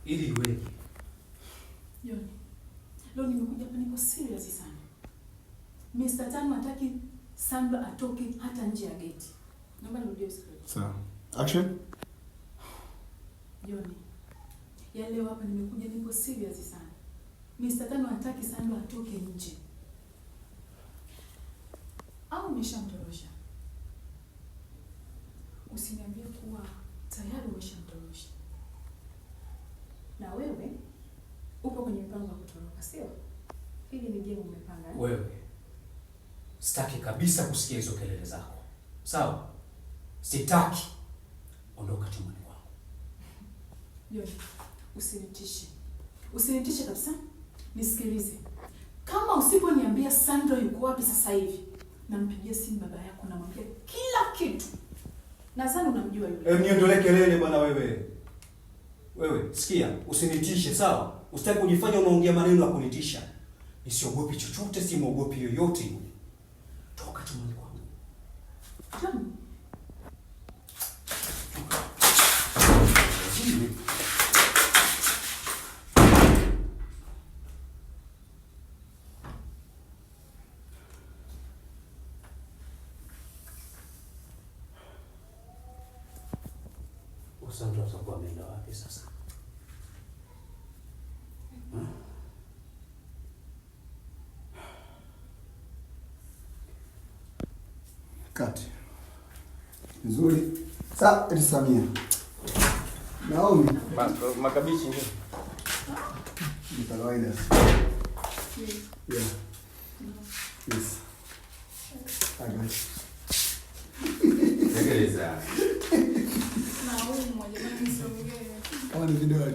Ili iweje? Joni, leo nimekuja hapa niko serious sana. Mr. Tano hataki Sandra atoke hata nje ya gate. Naomba nirudie script. Sawa. Action. Joni, ya leo hapa nimekuja niko serious sana. Mr. Tano hataki Sandra atoke nje. Au umeshamtorosha? Usiniambie kuwa tayari umeshamtorosha. Na wewe upo kwenye mipango ya kutoroka, sio? Hili ni game umepanga, eh? Wewe, sitaki kabisa kusikia hizo kelele zako, sawa? Sitaki. Ondoka chumbani kwangu. Joni, usinitishe. Usinitishe kabisa. Nisikilize. Kama usiponiambia Sandra yuko wapi sasa hivi, nampigia simu baba yako namwambia kila kitu. Nadhani unamjua yule. Niondolee kelele bwana wewe. Wewe, sikia, usinitishe, sawa? Usitaki kujifanya unaongea maneno ya kunitisha. Nisiogopi chochote, simwogopi yoyote yule. Toka chumbani kwangu. John. Sandra atakuwa ameenda wapi sasa? Cut. Nzuri. Sa, eti Samia. Naomi. Makabichi ndio. Ni kawaida. Yeah. Yes. I got you. Tekeleza. Naumwa jamani, nisongee. Kama ni video ya